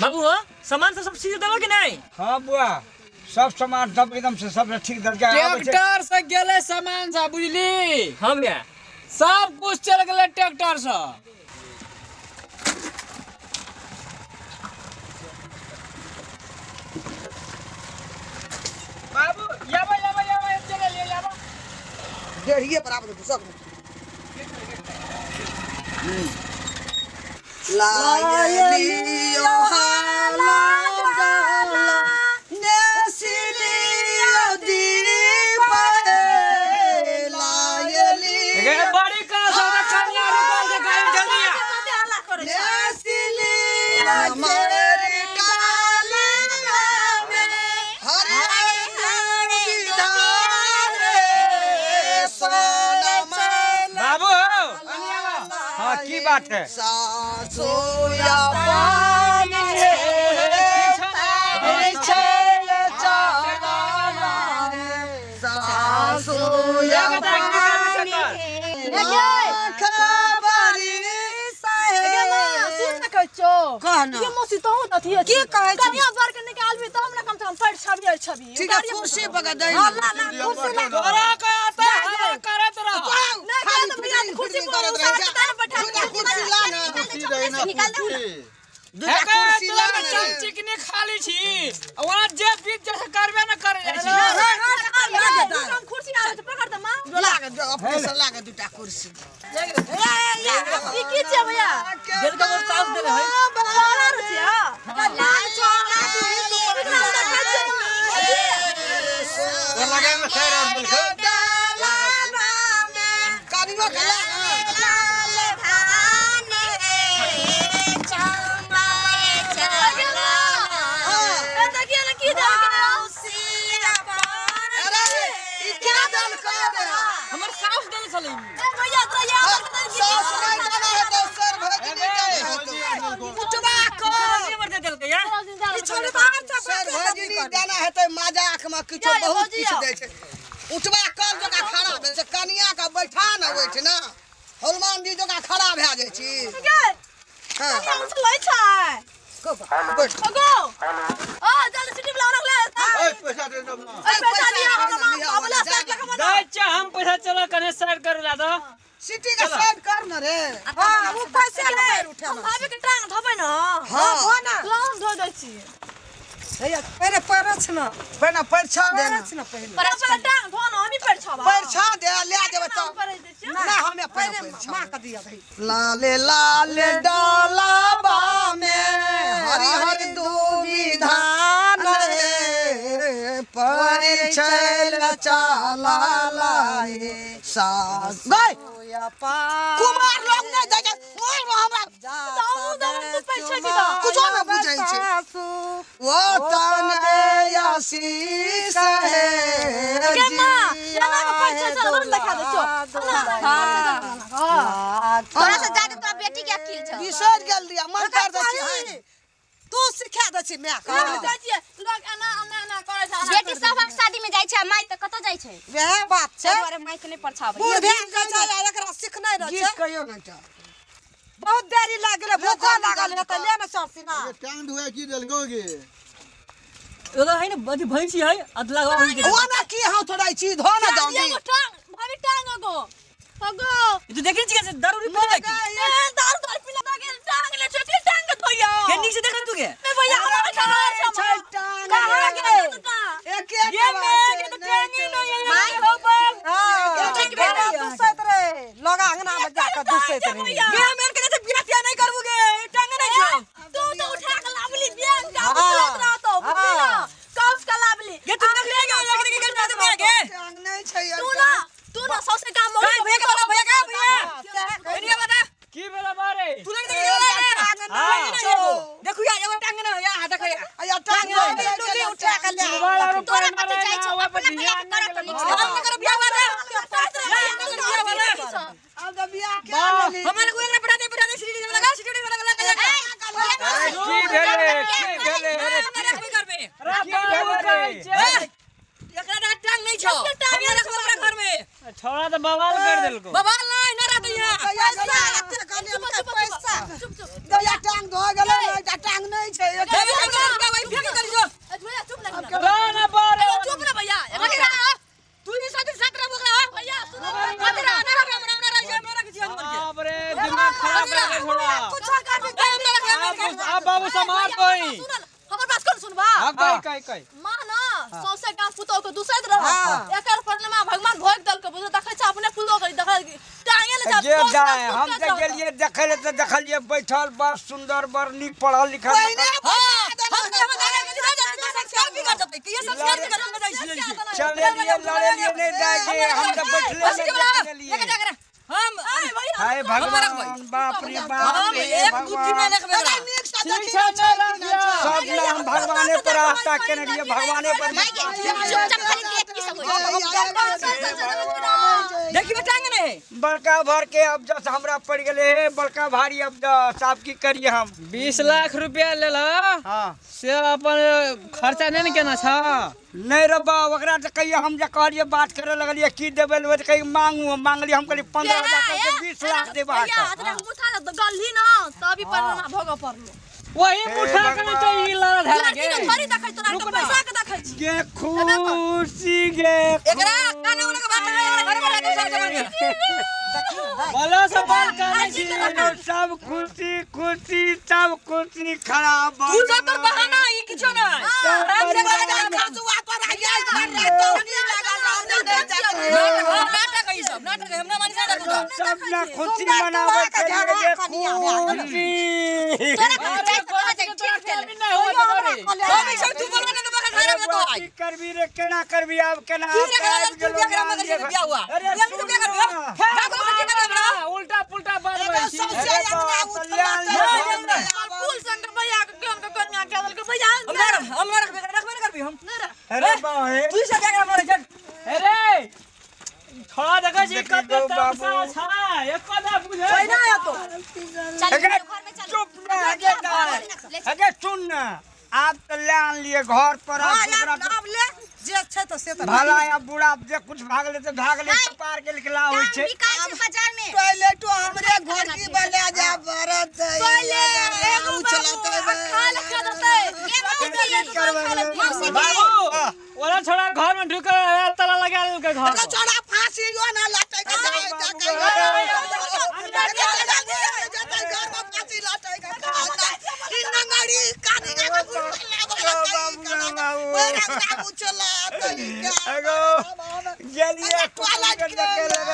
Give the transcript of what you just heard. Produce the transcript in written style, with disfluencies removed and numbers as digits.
बाबू हो सामान सब सब ठीक देलक कि नहीं? हाँ बुआ, सब सामान सब एकदम से सब ठीक देलकै। आबै छै। ट्रैक्टर से गेलै सामान सब, बुझली? हाँ भैया। सब कुछ चल गेलै ट्रैक्टर से। बाबू याबा याबा याबा चले ले याबा। डेढ़िए बराबर घुसक लायलियो हाला गाला नेसिलियो दीप लायली गे बड़ी का सौदा कन्या रुकल छै गाड़ी, जल्दी आ। नेसिलियो मेरी डाला में हरिहर विधान सोनमा। बाबू हाँ, की बात है? सासुया पानी हे सासुया पानी खबरी। सुन न, कहै छौ। कह न। ये मौसी तोहूँ तऽ अथिये की छी। कहै छी? कनिया बर के निकालबी तब ने कम से कम पैर छबी और छबी। ठीक है, कुर्सी पकड़ दे। हाँ, ला ला कुर्सी ला। तोरा के आता हल्ला करैत रह। नहीं खाली तो भैया फिटिंग कुर्सी फिटिंग पर करैत उतार रहै के छै। ताने बैठा दूटा कुर्सी ला न। निकाल दे ना। दूटा कुर्सी ला न रे। चिकनी खाली छी, वहाँ जे बीत जैसे करबे न करे जाइ छी। हम कुर्सी आबै छै, पकड़ तऽ माँ। ला के दे, अपने से ला के दूटा कुर्सी। ई की छियै भैया? देलका मोर सास देले है। छोड़ा रो छियै, हाँ? लाल छोड़ा। एकरा देखै छियै। वो लगे में सैर और बोलको। कनियो के ला न। ए, देखिए ने की देलकै। अरे, ई के देलकै रे? हमर सास देले छलै। ए भैया, तोरा याद है कि सास नहि देने हेतौ, सर भगिनी देने हेतौ। उठबा कर। कुर्सी पर दे देलकै यार। सर भगिनी देने हेतै। मजाक में किछो जा, बहुत भौजी किछु आउ। दै छै। उठबा कल जकाँ खड़ा भेल छै। कनिया के बैठा न ओहिठ ना, हनुमान जी जकाँ खड़ा भए जाइ छी। गे, हाँ। कनिया उछलै छै। बैठ। अगो। ओ, जल्दी सिटी वाला रख ले। ए, पैसा दे दो ना। ए, पैसा दिया हमरा माँ, बाबूला साइड लगा मना। दै छै हम पैसा, चलो कने साइड करे ला दो। सिटी के साइड कर न रे। हाँ, वो पैसे ले। हम भाभी के टांग धोबै न। हाँ। धो ना। लाउ, हम धो दै छी। हैया, पहिले पैरछ न। पहिने परिछा दे पैरछ न। न पहिले। पहिले टांग धो न, हमही पैर छबा। परिछा दे, ले जेबै तब। पड़ै दै छियै। ना, हमे पहिले पहिले परिछा। माँ के दिया भाई। लाले लाले डालाबा में हरिहर दूबी धान रे परिछल चाला लाए सास गए कुमार लोग नहीं दै छै मोर में हमरा। दाऊ दाऊ तू पैर छे छी तऽ। कुछो न बुझै छै। ओ तने आशीष हे। गे माँ, एना के पैर छे छै, रोज देखा दै छियौ। हाँ। तोरा से ज्यादा तोरा बेटी के अकिल छौ। बिसरि गेल रहियै, मन कर दै छी हाय। तू सिखा दै छी माय के। लोग कहै छियै, लोग एना एना एना करै छै, एना बेटी करै छै। सबक शादी में जाइ छै आ माय तऽ कतऽ जाइ छै? वएह बात छै। ताहि दुआरे माय के नहि परछाबै। बूढ़ भए गेल छै आ एकरा सिखनाइ रहै गीत छै। कहियो ने तऽ। बहुत देरी लागि गेलै, भूखो लागल हेतै, ले ने सरसिना। टांग धुआई की देलको गे? एगो है ने अथी भैंसी है अदला गाँव के। ओ ना की हाथ थोड़ाइ छी, धो ना जल्दी। एगो टांग भाभी, टांग अगो अगो। ई तो देखै छी दारू पी ले की? ए, दारू दारू पीला तऽ गेल, टांग ले छै, की टांग के धोइयो? के नीक से देखै तू के? ए भैया, हमरा खबर छै। छै टांग। कहाँ गेल? एके ये मैं के तो टांग ही नहीं है माय। हो बाप। हाँ, ठीक भेलै। दुसैत रहे लगा अंगना में जाके दुसैत रहे। गे मेन के जैसे बियाह तियाह नहीं करबू गे, टांग नहीं छौ। तू तो उठा के लाबली बियाह के, उठलत रहतो, बुझली ना? कौस के लाबली। गे तू नखरे गे लगे के गेल तो बियाह के। टांग नहीं छै। तू ना, तू ना सौसे काम भाई भैया के बोला, भैया के, भैया एनिया बता। की भेला बारे? तू लगे के गेल रे। टांग हाँ। नहीं छौ। देखू यार, एगो टांग नहीं या हाथ देखो यार। अया टांग नहीं लुली उठा के ले। तोरा कतऽ जाइ छौ? अपना भैया के करत तऽ नीक से। हम न करब बियाह वाला। नहीं, हम न करब बियाह वाला। अब तऽ बियाह के लेली। हमारे को एकरा बैठा दे, बैठा दे, सीढ़ी लगा, सीढ़ी लगा लगा लगा। अरे की भेलै? की भेलै? अरे हम रखबे करबे। की भेलै रे? ए, एकरा ना टांग नहीं छौ, हम यहाँ रखबे अपना घर में। छोड़ा तऽ बवाल कर देलको। बवाल नहीं ना रहते यहाँ। गैया गैया एते कनी चुप हम चुप पैसा चुप चुप। गैया टांग धो गेलै ने, एकटा टांग नहीं छै। बाबू समार कोई। सुनल हमर बात कोन सुनबा? हां, कहि कहि कहि। माँ ना सौंसे गांव पुतोह के दुसैत रह, एकर परिणाम भगवान भोग दल के बुझल देखै छै अपने पुतोह के देखै टांगे ले जा। जे जाए हम तऽ गेलियै देखै लए तऽ देखलियै बैठल बड़ सुन्दर, बड़ नीक, पढ़ल लिखल। पहिने हम हम दादा के जा जा संस्कार बिगड़ जतै कि ये संस्कार बिगड़ जतै जाइ छियै। चलेलियै, लड़ेलियै नहि जायके, हम तऽ बैठले बस नहि के बड़ा देखलियै। लेके जा करा हम हाय भगवान, बाप रे बाप हम रे एक गुत्थी में भगवान। रखबे करा। नीक से ठीक देखी छै, नहि राखिया। सब ने हम भगवाने पर आस्था केने रहियै, भगवाने पर। माय गे, चुपचाप खाली देख की सब होइ छै। देखी में टांग नहीं है। बड़का भर के अब जस हमरा पड़ गेलै हे, बड़का भारी अब जस, आब की करिए हम? 20 लाख रुपया लेला। हाँ। से अपन खर्चा नहि ने केना छ? नहि रे बा, ओकरा तऽ कहियो हम जे कहलियै बात करे लगलियै की देबै लेबै तऽ कहियो मांगू, हम मांगलियै, हम कहलियै 15,000 करके 20 लाख देब भैया अहाँके। अतरा मुठा गलही ना तभी परिणाम भोग पड़लो। वही मुठा के तो ई लड़ा धरा लड़की गे। के थोड़ी देखै तोरा के, रुक ना। पैसा के देखै छी। गे खुशी गे। एकरा काने उने के बात नहीं, एकरा घर में रहते सब जगह में। बोलो सब बात करै छी। सब खुशी खुशी, सब खुशी खराब। तू सब तोर बहाना ई किछो ना आराम से बात कर। खजुआ पर आइया घर रहतो नी लागल रहतो नहीं जाके। नाटक है ई सब नाटक है, हम ना मानी नाटक होता। सब ना खुशी मनाबै छलियै गे खुशी। तोरा कहाँ जाइ तऽ कहाँ जाइ, ठीक भेलै। नहि हो तोरे। हम ई सब तू बोलबे ना बका घर में तो की आई। करबी रे, केना करबी आब, केना? की रे करा तू बियाह करा मगर से बियाह हुआ? अरे बियाह से बियाह करबी जा को सके ना हमरा। उल्टा पुल्टा बात बजै छी। सौंसे अंगना उठला। कुल संग भैया के ज्ञान के कन्या के दल के भैया। हम ना रख, हम ना रखबे, रखबे ना करबी हम। नहीं रख। अरे बा हे। तू सब बियाह कर हमरा चल। अरे छोड़ा, देखै छी देखी कते गो बाबू। तमसा छै, एको दा बुझै। पहिना आया तो। चल अगे घर में चल। चुप ना अगे दाय, अगे सुन ना, आब तऽ ले आनलियै घर पर, आब हाँ, ओकरा आब आब ले जे छै तऽ से तऽ भला या बुरा जे कुछ भागले तऽ भागले, कपार के लिखला होइ टांग छै। बिकाइ छै बाजार में। टॉयलेटो हमरे घर की बना जा बरत। एगो उछलत। बाबू खा ले खा देतै। ये मौसी, मौसी के। बाबू, ओला छोड़ा घर में ढुकल ताला लगा लेलकै घर। एगो छोड़ा फांसी यो ना लटक के जाए जाके घर में फांसी लटक के ई नंगड़ी कानी का एगो गेलियै टॉयलेट कुकुर के देखे लगलियै।